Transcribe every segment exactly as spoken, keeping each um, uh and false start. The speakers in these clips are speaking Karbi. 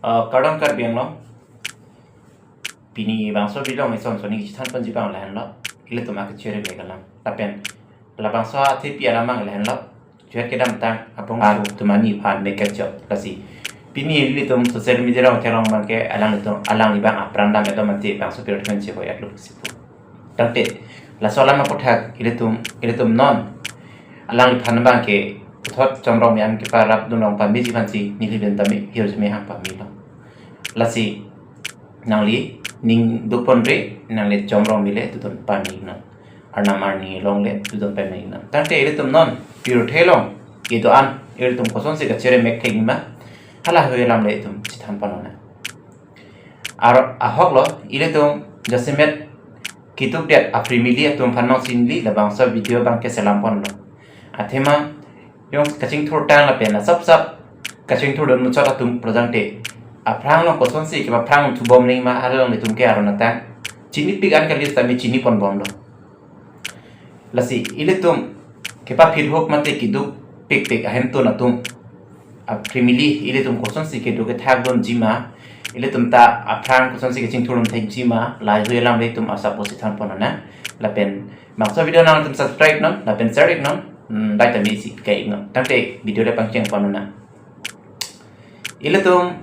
Uh, kardom Karbi Anglong. Pini bangso video along ison soni chethan ponji abang lahenlo. Ilitum akechere mek alam. Lapen labangso athepi alam abang lahenlo. Juat kedamtang abang atum ani aphan mek kechok. Lasi pini ilitum social media along chelong abangke alanglitum, alangli abang apran dam etum ante bangso pirthe pen chebo yatlo situ. Tangte laso alam aputhak ilitum, ilitum non alangliphan abangke puthot Chomrong mi an keparap dunlong pameji aphansi neli pen tame hirjume hang pamelo. Lasi nangli ning dukponre, nangli Chomrong mi le tudun pame iknon. Arnam arni along le tudun pame iknon. Tangte ilitum non pirthe along kedo-an ilitum kosonsi kachere mek thekji ma, hala hui alam le itum chethan ponnang. Ar ahoklo, ilitum jasemet keduk det a-family atum aphan nangsi neli labangso video abangke selam ponlo. Athema jong kachingthurtang lapen asapsap kachingthurdun muchot atum pulo tangte aphrang along kosonsi kepaphrang thubom nangji ma, hala along itum ke aron atang chinipik an kali sitame chini ponbomlo. Lasi ilitum kepaphit hok mate keduk pikpik ahemtun atum a-family ilitum kosonsi keduk kethak dunji ma, ilitum ta aphrang kosonsi kachingthurdun thekji ma, lahei alam le itum asap pusi than ponnang. Lapen bangso video nangtum subscribe non lapen share iknon, hmm, dai tame isi kai iknon. Tangte video le pangcheng ponnang. Ilitum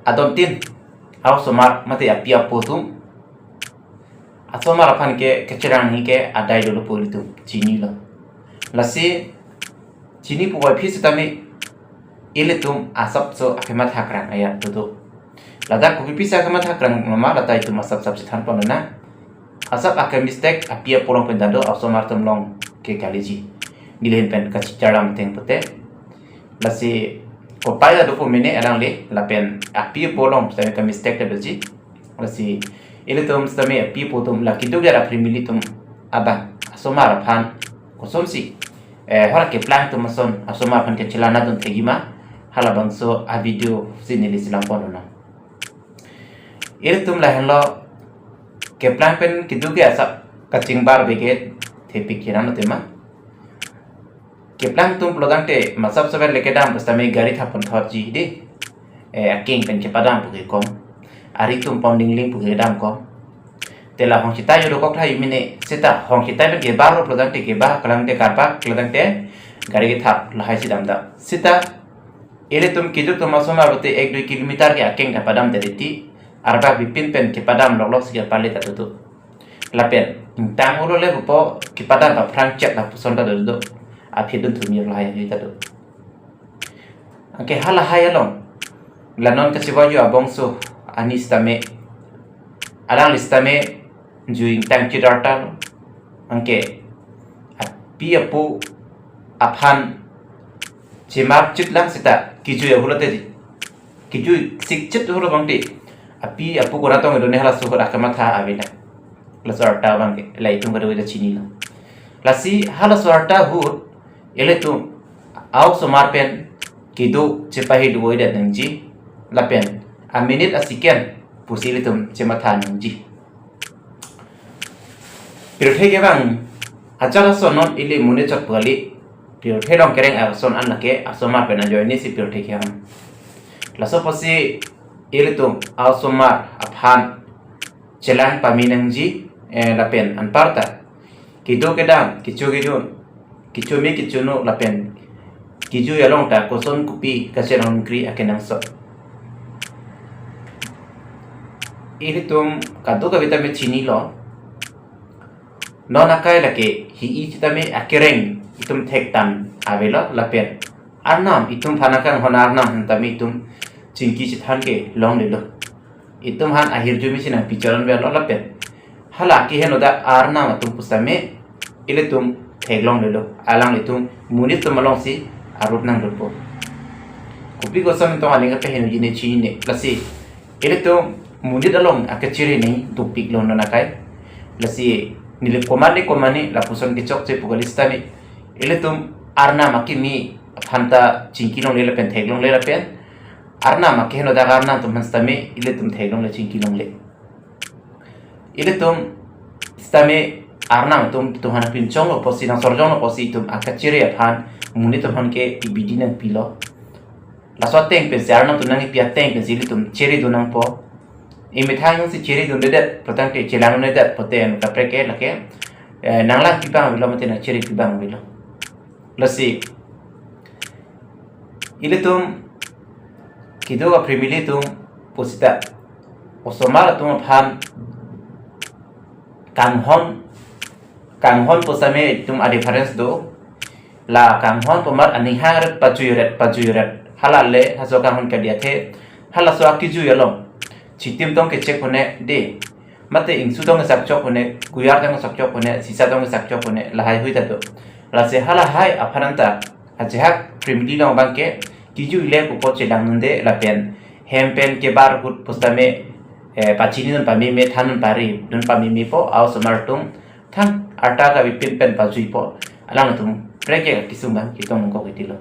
adon tin a-osomar mate api apo atum asomar aphan ke kecherang nangji ke adai dolo pu ilitum chinilo. Lasi chini puvoiphit sitame ilitum asapso akematha krang ajat dodo. Ladak kopi pisa kematha krang ma, lata itum asapsap chethan ponnang. Asap ake mistake api apo along pen ta do, a-osomar atum along ke kaliji. Neli ahin pen kachecharlam ateng pute. Lasi kopai ta do pu mene alangli, lapen api apo along sitame ke mistake ta doji. Lasi ilitum sitame api apo atum la keduk det a-family atum abang asomar aphan kosonsi, eh, hor keplang atum ason asomar aphan kachelana dun thekji ma, halabangso a-video si neli selam ponnang. Ilitum lahenlo keplang pen keduk ke asap kachingbar bege thepik kiran tema. Keplang atum pulo tangte masap saber le kedam pu sitame gari thap pon thotji di. Eh, akeng pen kepadam pu ke kom. Ari atum pon dingling pu ke dam kom. Te la hong chitai jodokok thai mene seta hong chitai pen kebar pulo tangte kebar kelang te karpak kelang te gari kethap lahai si damdam. Seta ilitum keduk atum asomar pute ek dui kilometer ke akeng ta padam tadi ti, arbak bipin pen kepadam loklok si kepale ta tutu. Lapen ingtang ulo le pupo kepadam paphrang chek lapuson ta do do. Aphi dun thumi lahai ta do. Anke halahai along la non kachevoi abongso ani sitame, alangli sitame ju ingtang chidar ta lo. Anke api apo aphan chemap chitlang seta kejui ahut lote di. Kejui sik chit ahut lo bangte api apo kona tong do ne halaso ahut akematha avela. Laso arta abangke la itum kadokave ta chinilo. Lasi halaso arta ahut ilitum a-osomar pen kedo chepahi do-oi det nangji lapen a-minute a-second pusi ilitum chematha nangji. Pirthe kevang achar ason non ili monit chot pu kali. Pirthe along kereng ason an lake asomar pen ajoine si pirthe kevang. Laso apotsi ilitum a-osomar aphan chelang pame nangji, eh, lapen anparta kedo kedam, kecho kejun, kecho me kecho no lapen kejui along ta koson kopi kachelang kri akenangsot. Ilitum kadokave ta me chinilo. Non akai lake hi-i sitame akereng itum thektan avelo lapen arnam itum aphan akanghon arnam aphan tame itum chingki chethan ke longlelo. Itum aphan ahirjume si nangpicharon avelo lapen hala kehenodak arnam atum pusitame ilitum theklonglelo, alanglitum monit atum alongsi arup nangdunpo. Kopi koson tong aling kapehenji ne chinine. Lasi ilitum monit along akechere ne dopiklo non akai. Lasi neli komane komane lapuson kechokche pu kali sitame ilitum arnam akimi aphan ta chingki longle lapen theklongle lapen arnam akehenodak arnam atum aphan sitame ilitum theklongle chingki longle. Ilitum sitame arnam atum itum aphan pinchonglo pusi nangsorjonglo pusi itum akechere aphan monit atum aphan ke ibidi nangpilo. Laso ateng pensi, Arnam atum nangkipi ateng pensi ilitum cheridun nangpo. Emethang si cheridundedet pulotangte, chelangdundedet pulotangte, kaprek ke lake, eh, nanglang kibang avelo mate nangcheri kibang avelo. Lasi ilitum keduk a-family atum pusita osomar atum aphan kanghon, kanghon pusitame itum a-difference do. La kanghon pu amat aning hang ret, pajui ret, pajui ret. Hala le halaso kanghon kali athe, halaso akijui along chitim tong kechek hone de, mate ingsu tong kesak chok hone, kuyar tong kesak chok hone, sisa tong kesak chok hone, lahai hui ta do. Lasi halahai aphan anta ajahak family along abangke kijui le pupo, chelangdunde lapen hem pen kebar ahut pusitame, eh, pachinidun pameme, thandun paridun pamemepo, a-osomar atum thang arta kavepin pen pajuipo. Alangtum prek ke kesung abang ketong nangkok titilo.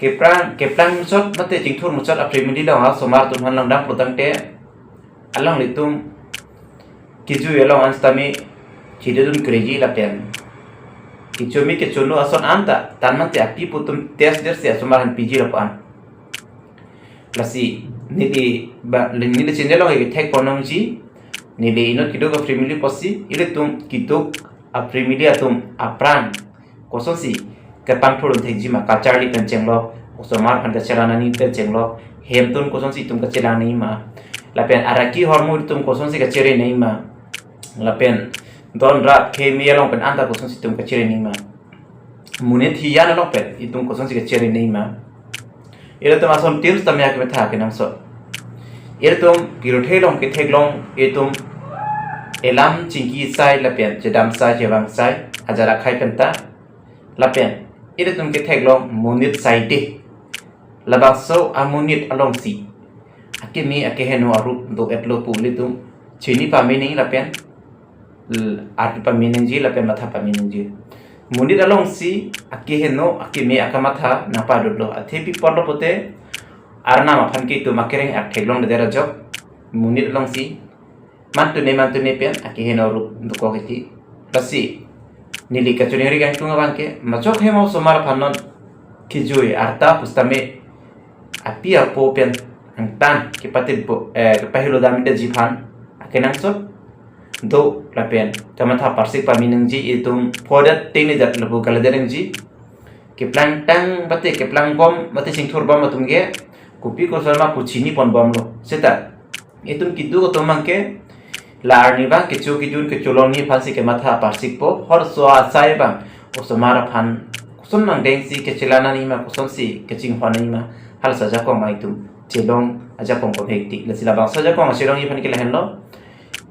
Keplang, keplang muchot mate chingthur muchot a-family along a-osomar atum aphan langdam pulotangte, alanglitum kijui along an sitame chededun kreji lapen kechomi kechono ason anta tan mate api pu atum test dersi osomar aphan piji lapu-an. Lasi neli ba, neli channel along kethek ponlongji, neli inut keduk a-family pusi, ilitum keduk a-family atum apran kosonsi kepangthurdun thekji ma, kacharli pen chenglok, osomar aphan kachelang nangji pen chenglok, hemtun kosonsi itum kachelang nangji ma, lapen araki ahormu itum kosonsi kachere nangji ma, lapen don rat khei mei along pen anta kosonsi itum kachere nangji ma, monit hiyan along pen itum kosonsi kachere nangji ma, ilitum ason tin sitame akeme tha kenangsot. Ilitum pirthe along ketheklong, itum elam chingki sai lapen chedam sai, chevang sai, ajat akhai penta. Lapen ilitum ketheklong monit sai de. Labangso amonit alongsi akeme akeheno arup do-etlo pu ilitum chini pame nangji lapen l-, arpi pame nangji lapen matha pame nangji. Monit alongsi akeheno akeme akamatha nangpadotlo. Athe pi apotlo pute, Arnam aphan ke itum akereng atheklongledet ajok, monit alongsi mantune mantune pen akeheno arup dokok titi. Lasi neli kachiningri kangtung abangke, majok hem a-osomar aphan non kijui arta pusitame api apo pen angtan kepatitpo, eh, kepahilodamdetji aphan akenangsot do lapen kamatha parsik pame nangji, itum phodet tengnejat lapu kalidet nangji. Keplangtang mate keplangbom mate chingthurbom atum ke kopi koson ma pu chini ponbomlo. Seta itum keduk atum abangke la arni abang kecho kejun kecholongni aphansi kematha parsikpo, hor so asai abang osomar aphan koson nangdengsi kachelang nangji ma, kosonsi kachinghon nangji ma, halaso ajakong ma itum chelong ajakong komhek ti. Lasi labangso ajakong chelongji aphan ke lahenlo.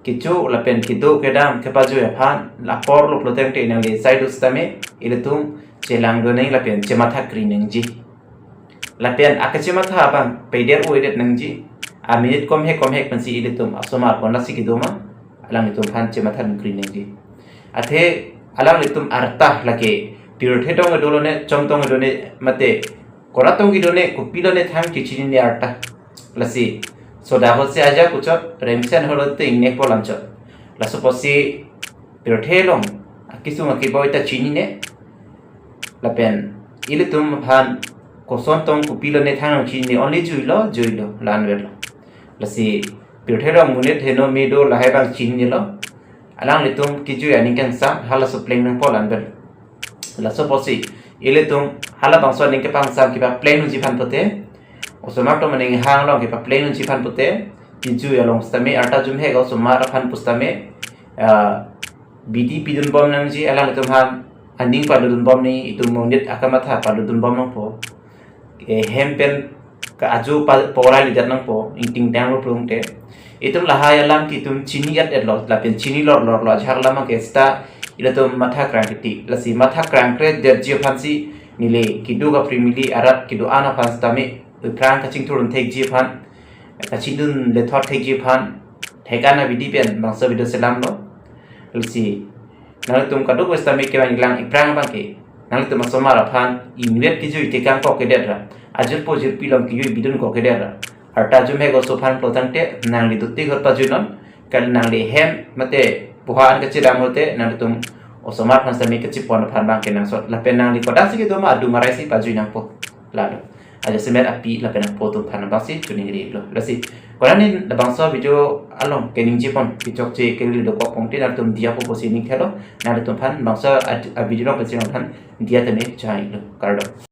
Kecho lapen keduk kedam kepajui aphan la aporlo pulotangte nangli sai do sitame ilitum chelangdun nangji lapen chemathakri nangji. Lapen akachematha abang peder-o-edet nangji. Aminit komhek komhek pensi ilitum asomar konatsi kedo ma, alanglitum aphan chemathakri nangji. Athe alanglitum arta lake pirthe tong kedo lone, chom tong kedo ne, mate kora tong kedo ne, kopilo ne thang chechinine arta. Lasi soda ahutsi ajak kuchot, remsen ahut te ingnek pol anchot. Laso apotsi pirthe along akesung akeboi ta chinine. Lapen ilitum aphan koson tong kopilo ne thang chinine, only juilo, juilo, la-an verlo. Lasi pirthe along monit heno me do lahai abang chininelo. Alanglitum kijui aning kangsam halaso pleng nangpo, la-an verlo. Laso apotsi ilitum halabangso aning kepangsam kepapleng nangji aphan pute, osomar atum aning hang along kepapleng nangji aphan pute, kijui along sitame arta jumhek osomar aphan pusitame, ah, bidi pidunbom nangji, alanglitum aphan aning palutdunbom nangji, itum monit akamatha palutdunbom nangpo. Eh, hem pen ka aju pa-, pora lidat nangpo, ingting tanglo plungte. Itum lahai alam ke itum chini-et-etlo, lapen chini lor lorlo, ajahak alam ke seta ilitum mathakrang titi. Lasi mathakrang kredetji aphansi neli keduk a-family arat kedo-an aphan sitame ephrang kachingthurdun thekji aphan, kachingdun lethot thekji aphan, thek-an abidi pen bangso video selamlo. Lasi nanglitum kadokave sitame kevang lang ephrang abangke, nanglitum asomar aphan ingret kijui tekang kokkedet ra, ajirpo jirpi along kijui bidun kokkedet ra, arta jumhek oso aphan pulotangte nangli dotik ahut pajuinon, kali nangli hem mate poha an kachedam ahut te nanglitum osomar aphan sitame kachepon aphan abangke nangsot, lapen nangli kodasi kedo ma adung araisi pajui nangpo. Lalo. ajasemet api lapen apo atum aphan abangsi choningri lo. Lasi konat labangso video along keningjepon kechokche keri dokok pongte nangtum diya po pusi ningthelo. Nangtum aphan bangso a, a video along pensi nangtum aphan diya tame chai lo. Kardom.